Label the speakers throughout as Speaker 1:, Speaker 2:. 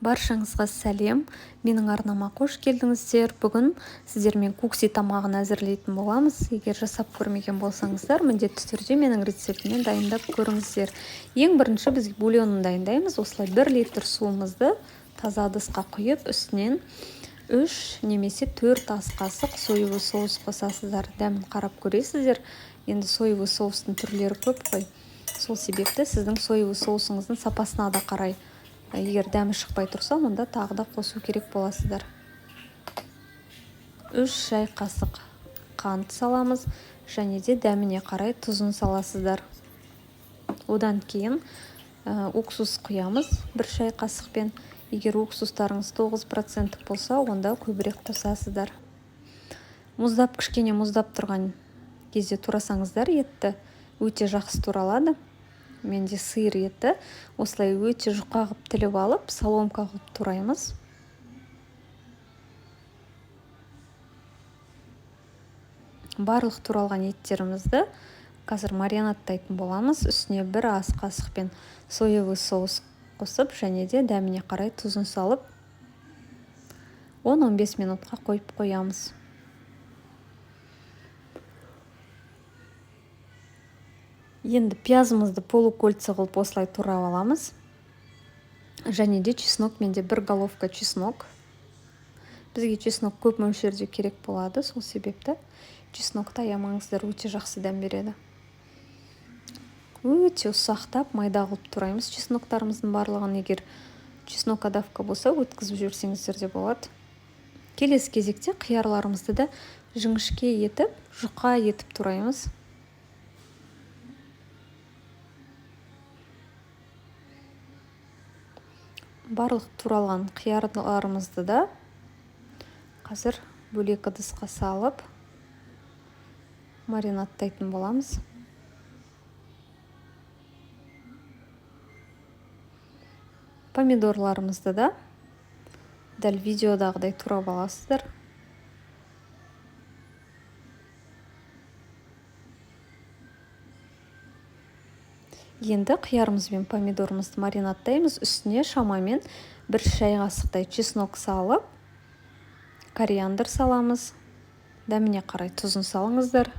Speaker 1: Баршаңызға сәлем. Менің арнама қош келдіңіздер. Бүгін сіздермен кукси тамағын әзірлейтін боламыз. Егер жасап көрмеген болсаңыздар, міндетті түрде менің рецептіммен дайындап көріңіздер. Ең бірінші біз бульонын дайындаймыз. Осылай 1 литр суымызды таза ыдысқа құйып, үстінен 3 немесе 4 ас қасық соевый соус қосасыздар. Дәмін қарап көресіздер. Енді соевый соустың түрлері көп қой. Сол себепті сіздің соевый соусыңыздың сапасына да қарай, егер дәмі шықпай тұрса, онда тағы да қосу керек боласыздар. 3 шай қасық қант саламыз және де дәміне қарай тұзын саласыздар. Одан кейін уксус құямыз 1 шай қасықпен. Егер уксустарыңыз 9% болса, онда көбірек қосасыздар. Мұздап, кішкене мұздап тұрған кезде турасаңыздар етті өте жақсы туралады. Менде сиыр еті. Осылай өте жұқа қылып тіліп алып, соломка қылып тураймыз. Барлық туралған еттерімізді қазір маринадтайтын боламыз. Үстіне 1 ас қасықпен соевый соус қосып, және де дәміне қарай тұзын салып, 10-15 минутқа қойып қоямыз. Енді пиязымызды полукольца қылып осылай турап аламыз. Және де чеснок, менде 1 головка чеснок. Бізге чеснок көп мөлшерде керек болады, сол себепті чеснокты аямаңыздар, өте жақсы дәм береді. Өте ұсақтап майда қылып тураймыз чесноктарымыздың барлығын. Егер чеснокодавка болса, өткізіп жіберсеңіздер де болады. Келесі кезекте қиярларымызды да жіңішке етіп, жұқа етіп тураймыз. Барлық туралған қиярларымызды да қазір бөлек ыдысқа салып маринадтайтын боламыз. Помидорларымызды да дәл видеодағыдай турап аласыздар. Енді қиярымыз бен помидорымызды маринадтаймыз. Үстіне шамамен 1 шай қасықтай чеснок салып, кориандр саламыз. Дәміне қарай тұзын салыңыздар.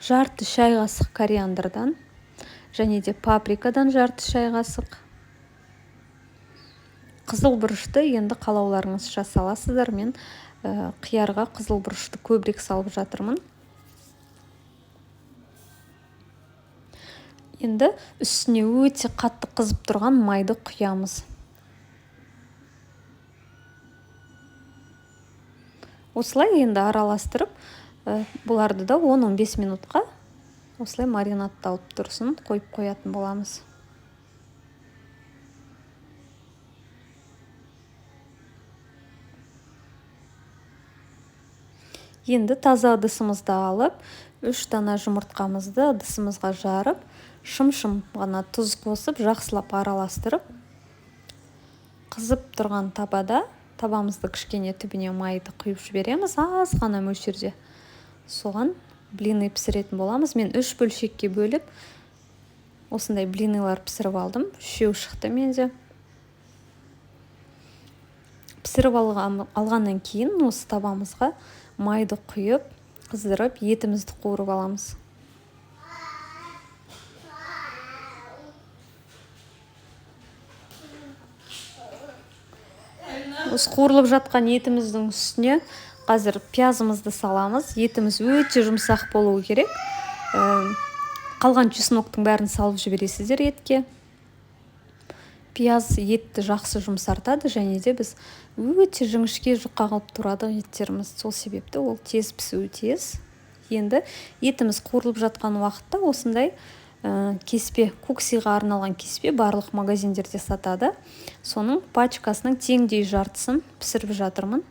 Speaker 1: Жарты шай қасық кориандрдан және де паприкадан жарты шай қасық. Қызыл бұрышты енді қалауларыңызша саласыздар. Мен қиярға қызыл бұрышты көбірек салып жатырмын. Енді үстіне өте қатты қызып тұрған майды құямыз. Осылай енді араластырып, бұларды да 10-15 минутқа осылай маринадталып тұрсын, қойып қоятын боламыз. Енді таза ыдысымызды алып, 3 дана жұмыртқамызды ыдысымызға жарып, шым-шым ғана тұз қосып, жақсылап араластырып, қызып тұрған табада табамызды кішкене түбіне майды құйып жібереміз, аз ғана мөлшерде. Соған блины пісіретін боламыз. Мен 3 бөлшекке бөліп, осындай блинылар пісіріп алдым. 3 шықты менде. Пісіріп алғаннан кейін осы табамызға майды құйып, қыздырып, етімізді қуырып аламыз. Осы қуырылып жатқан етіміздің үстіне қазір пиязымызды саламыз. Етіміз өте жұмсақ болуы керек. Қалған чесноктың бәрін салып жібересіздер етке. Пияз етті жақсы жұмсартады және де біз өте жіңішке жұқа қылып турадық еттеріміз. Сол себепті ол тез пісуі тез. Енді етіміз қуырылып жатқан уақытта осындай кеспе, куксиға арналған кеспе барлық магазиндерде сатады. Соның пачкасының теңдей жартысын пісіріп жатырмын.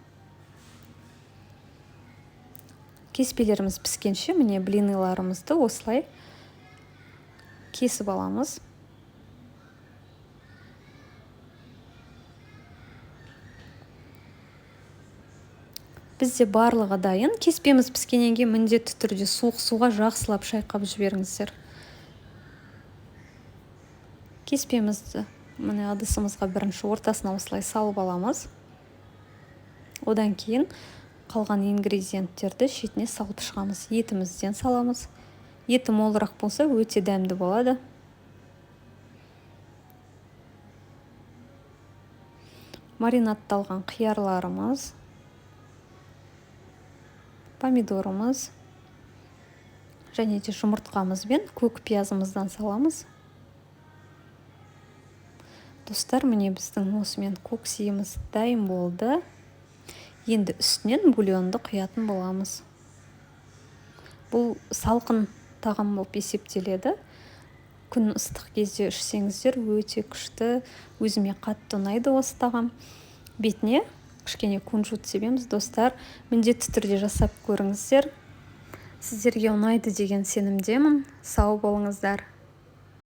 Speaker 1: Кеспелеріміз піскенше міне блиныларымызды осылай кесіп аламыз. Бізде барлығы дайын. Кеспеміз піскеннен кейін міндетті түрде суық суға жақсылап шайқап жіберіңіздер. Кеспемізді міне ыдысымызға бірінші ортасына осылай салып аламыз. Одан кейін қалған ингредиенттерді шетіне салып шығамыз. Етімізден саламыз. Еті молырақ болса, өте дәмді болады. Маринадталған қиярларымыз, помидорымыз және де жұмыртқамыз бен көк пиязымыздан саламыз. Достар, міне біздің осымен куксиіміз дайын болды. Енді үстінен бульонды құятын боламыз. Бұл салқын тағам болып есептеледі. Күн ыстық кезде ішсеңіздер өте күшті. Өзіме қатты ұнайды осы тағам. Бетіне кішкене кунжут себеміз. Достар, міндетті түрде жасап көріңіздер. Сіздерге ұнайды деген сенімдемін. Сау болыңыздар.